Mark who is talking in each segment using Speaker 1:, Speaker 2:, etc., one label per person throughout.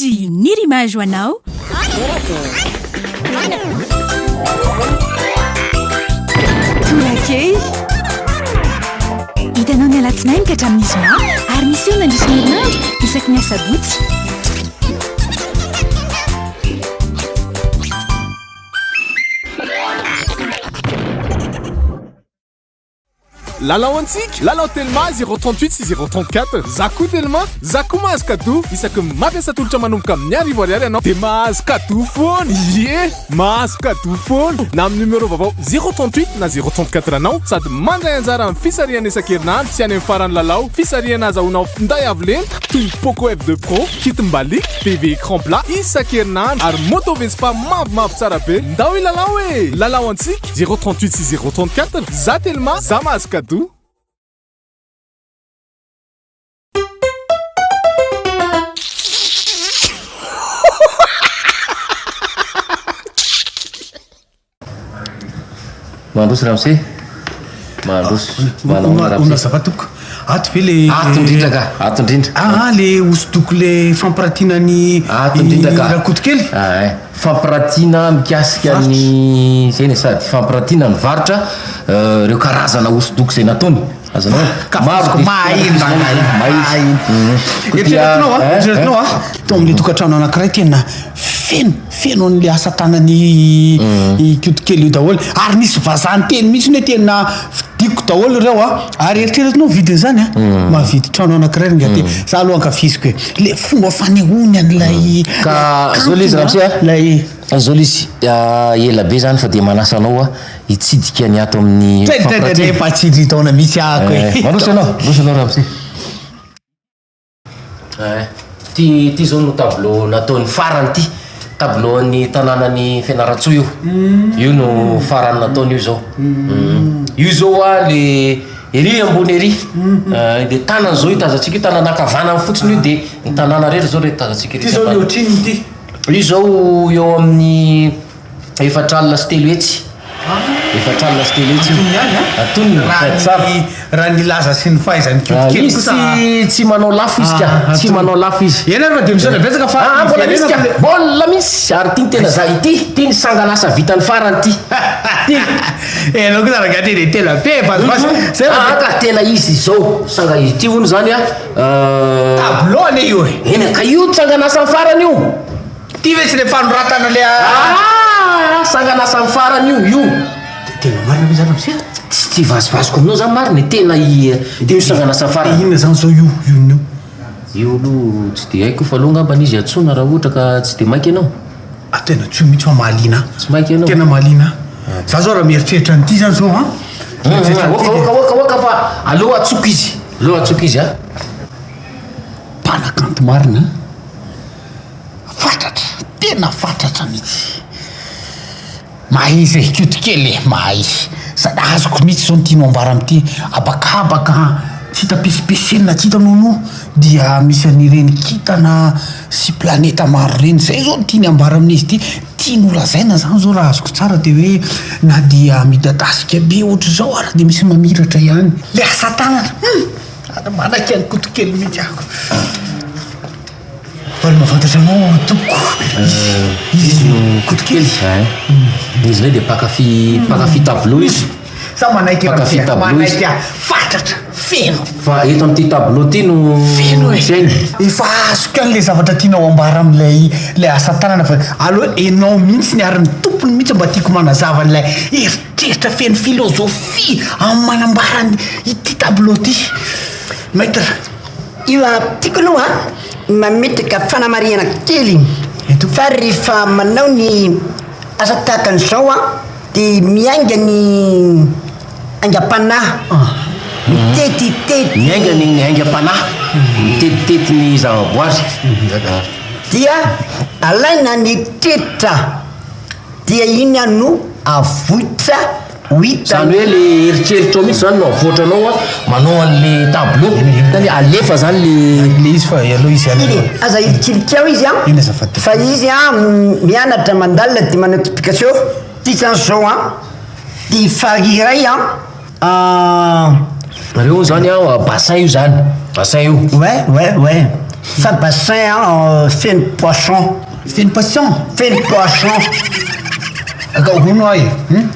Speaker 1: sy Nirimage ho anao. Torakely. Hitanao ny alatsinainy ka hatramin'ny zoma ary miseho mandritra ny herinandro isaky ny asabotsy.
Speaker 2: Lalao antsika! Lalao Telma 038 sy 034. Za koa Telma, za koa mahazo cadeau. Isaky ny mampiasa tolotra manomboka amin'ny arivo ariary ianao dia mahazo cadeau foana. Ie! Mahazo cadeau foana! Na amin'ny numéro vaovao 038 na 034 anao sady mandray anjara amin'ny fisarihana isan-kerinandro sy any amin'ny faran'ny lalao. Fisarihana azahoanao finday avo lenta toy ny Poco F2 Pro, kit mbaliaka, TV écran plat isan-kerinandro ary moto Vespa mavomavo tsara be. Ndao hilalao e! Lalao antsika! 038 sy 034, za Telma, za mahazo cadeau.
Speaker 3: Mandroso ramose. Mandroso. Manao ahoana ramose?
Speaker 4: Mazava tompoko. Ato ve le
Speaker 3: Ato indrindra ka, ato indrindra.
Speaker 4: Ah, ah, le hosodoko le fampiratiana ny
Speaker 3: Ato indrindra ka.
Speaker 4: Rakotokely.
Speaker 3: Ah, eh. Fampiratiana mikasika ny zay ne sady fampiratiana ny varotra euh, ireo karazana hosodoko izay nataony. Azonao?
Speaker 4: Ka
Speaker 3: Maro
Speaker 4: fosiko
Speaker 3: dia
Speaker 4: mahay
Speaker 3: izy
Speaker 4: mahay
Speaker 3: mahay
Speaker 4: mahay.
Speaker 3: izy. Koa dia-
Speaker 4: Eritreretinao a,
Speaker 3: eh,
Speaker 4: eritreretinao a. Tao amin'ilay tokantrano anankiray tena feno feno an'ilay asa tanan'i i Kotokely io daholo. Ary nisy vazaha niteny mihitsy hoe tena Fidiko daholo ireo a! Ary eritreretinao ny vidin'izany a! Mahavidy trano anankiray ry ngaty. Za aloha ankafiziko e! Le fomba fanehoany an'ilay
Speaker 3: Ka zao le izy ramose a!
Speaker 4: Ilay.
Speaker 3: Zao le izy, ela be zany fa dia manasa anao aho hitsidika ny ato amin'ny
Speaker 4: Tena
Speaker 3: fampiratiana.
Speaker 4: efa tsindry taona mihitsy ahako e!
Speaker 3: Mandroso ianao, mandroso ianao ramose. Eh, ty ty zao no tableau nataony farany ty, tableau an'ny tanànan'i Fianarantsoa io, io no farany nataony io zao, io zao hoa le ery ambony ery, de tanana zao io tazantsika io, tanana ankavanana fotsiny io de ny tanàna rery zao reto tazantsika ery
Speaker 4: Ty zao ny ohatrinona ity?
Speaker 3: Io zao eo amin'ny Efatra alina sy telo hetsy. Efatra alina sy telo hetsy io.
Speaker 4: Antonony ihany an?
Speaker 3: Antonony,
Speaker 4: Raha
Speaker 3: sady tsara.
Speaker 4: ny raha ny laza sy ny fahaizan'i
Speaker 3: Ah,
Speaker 4: Koto kely
Speaker 3: izy
Speaker 4: kosa.
Speaker 3: tsy tsy manao lafo izy ka,
Speaker 4: Ah,
Speaker 3: tsy
Speaker 4: antonony.
Speaker 3: manao lafo izy.
Speaker 4: Eny ary fa dia misaotra betsaka fa
Speaker 3: Ah, mbola misy ka,
Speaker 4: hiverenako le-
Speaker 3: mbola misy, ary ity no tena za, ity, ity ny sangan'asa vitany farany ity. Ity.
Speaker 4: Ianao kosa rangahy ty dia tena be vazivazy. Zay fa
Speaker 3: Ah,
Speaker 4: dia-
Speaker 3: ka tena izy izao, sanga ity hono zany a. euh,
Speaker 4: Tableau anie io e.
Speaker 3: Eny, ka io tsangan'asany farany io.
Speaker 4: Ty ve tsy le fanoratana le
Speaker 3: Ah! Sangan'asany farany io, io.
Speaker 4: De tena marina ve zany ramose?
Speaker 3: Tsy tsy vazivaziko aminao zany marina e, tena i io sangan'asany farany.
Speaker 4: De inona zany zao io, io inona io?
Speaker 3: Io aloha tsy de haiko fa aleo angambany izy antsoina raha ohatra ka tsy de maika ianao.
Speaker 4: Ah tena tsy io mihitsy fa mahaliana ahy.
Speaker 3: Tsy maika ianao?
Speaker 4: Tena mahaliana ahy. Za zao raha mieritreritra an'ity zany zao an. Mieritreritra an'ity
Speaker 3: Oka
Speaker 4: de.
Speaker 3: oka oka oka fa aleo antsoiko izy, aleo antsoiko izy an.
Speaker 4: Mpanakanto marina an. Fatratra, tena fatratra mihitsy. Mahay izy e, cute kely e, mahay. Sady azoko mihitsy izao ny tianao ambara amin'ity habakabaka tsy hita pesipesenina, tsy hita nonoa dia misy an'ireny kintana sy planeta maro ireny. Izay izao no tiany ambara amin'izy ity. Tiany ho lazaina izany izao raha azoko tsara dia hoe na dia midadasika be ohatr'izao ary dia misy mamiratra ihany. Ilay asa tanana, hum! Ary manaiky an'i Koto kely mihitsy aho. Faly mahafantatra anao tompoko.
Speaker 3: Izy no Koto kely. Izy indray dia mpankafy mpankafy tableau izy.
Speaker 4: Za manaiky
Speaker 3: Mpankafy
Speaker 4: Ramose,
Speaker 3: tableau izy.
Speaker 4: manaiky aho. Fatratra, feno.
Speaker 3: Fa eto amin'ity tableau ity no
Speaker 4: Feno e.
Speaker 3: tsy hainy.
Speaker 4: Efa azoko ihany ilay zavatra tianao ambara amin'ilay ilay asa tanana fa aleo enao mihitsy ary ny tompony mihitsy mba tiako manazava an'ilay eritreritra feno filozofia amin'ny manambara ny ity tableau ity. Maître.
Speaker 5: Io tiako aloha ny mametraka fanamarihana kely fa rehefa manao ny asa tahaka an'izao an, dia miainga ny aingam-panahy, mitetitety.
Speaker 3: Miainga ny aingam-panahy, mitetitety ny zavaboary.
Speaker 5: Dia alaina ny tetra, dia iny no avoitra Ho hita.
Speaker 3: Zany hoe le eritreritrao mihitsy zany no avoatranao a, manao an'le tableau, zany hoe alefa zany le.
Speaker 4: Le izy fa aleo izy ihany aloha.
Speaker 5: Aza hilikiliky izy an,
Speaker 4: Iny azafady.
Speaker 5: fa izy an mianatra mandalina dia manao explication, ty zany zao an, ty fary iray an,
Speaker 3: Reo zany an bassin io zany, bassin io.
Speaker 5: Ouais ouais ouais. Fa bassin an feno poisson.
Speaker 4: Feno poisson?
Speaker 5: Feno poisson.
Speaker 4: Ka hono aho e, hum,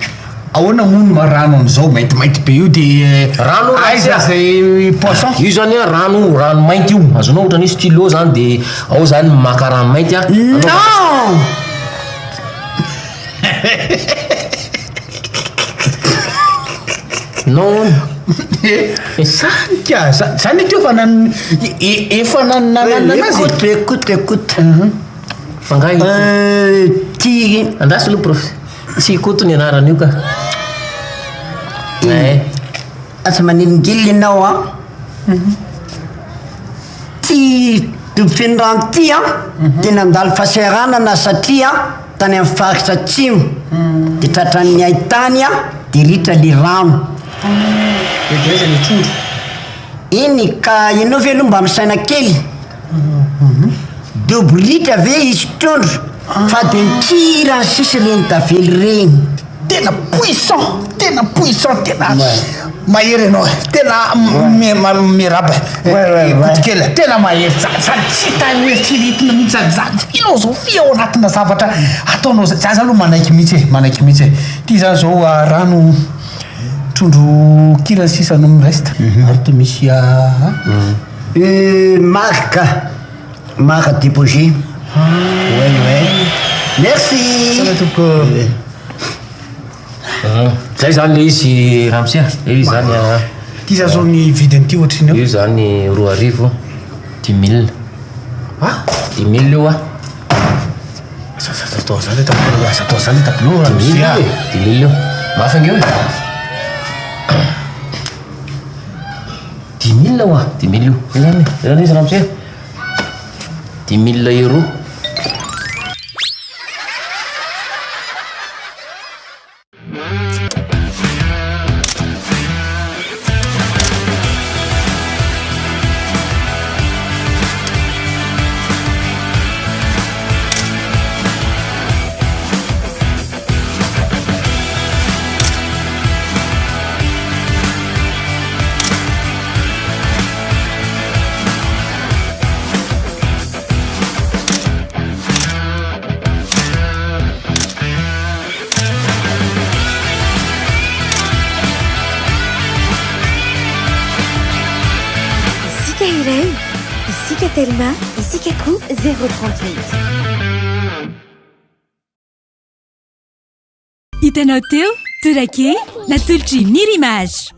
Speaker 4: ahoana moa no maha rano an'izao maintimainty be io de
Speaker 3: Rano
Speaker 4: aiza zay poisson?
Speaker 3: Io zany an rano, rano mainty io, azonao ohatran'ny hoe stylo zany de ao zany maka rano mainty an,
Speaker 5: Non!
Speaker 3: Non hono.
Speaker 4: Zany ka, zany ity efa nan efa nanana anazy.
Speaker 5: Écoute, écoute, écoute.
Speaker 3: Fa nga io?
Speaker 5: Ty.
Speaker 3: Andraso aloha prof. Tsy Ikoto ny anaran'io ka. Eh.
Speaker 5: Aza manelingelina ianao an. Ty dobo feno rano ty an, dia nandalo fahasahiranana satria tany amin'ny faritra atsimo, dia tratran'ny haintany dia ritra le rano.
Speaker 4: Dia dia aiza ny trondro?
Speaker 5: Eny ka ianao ve aloha mba misaina kely? Dobo ritra ve hisy trondro fa dia mikirany sisa ireny tavela ireny.
Speaker 4: Tena puissant, tena puissant, tena mahery ianao e, tena miarahaba e, Koto kely a, tena mahery, sady tsy hita eritreretina mihitsy zany, zany philosophie ao anatina zavatra ataonao zany, za zany aloha manaiky mihitsy e, manaiky mihitsy e, ty zany zao rano trondro kirany sisa no mi-reste, ary to misy
Speaker 5: Marc, Marc Dipogé. Ouais, ouais. Merci.
Speaker 4: Tsara tompoko.
Speaker 3: Zay zany le izy ramose a, le izy zany a.
Speaker 4: Ty za zao ny vidin'ity ohatry ny
Speaker 3: io zany 2000, dix mille.
Speaker 4: Ah?
Speaker 3: Dix mille io a.
Speaker 4: Aza atao zany le tableau, aza atao zany le tableau ramose a.
Speaker 3: Dix mille io. Mafy ange io e. Dix mille hoa, dix mille io. Zay zany, zay zany izy ramose. Dix mille euros.
Speaker 1: Isika iray, isika Telma, isika koa 038. Hitanao teo, Torake, natolotr'i Nirimage.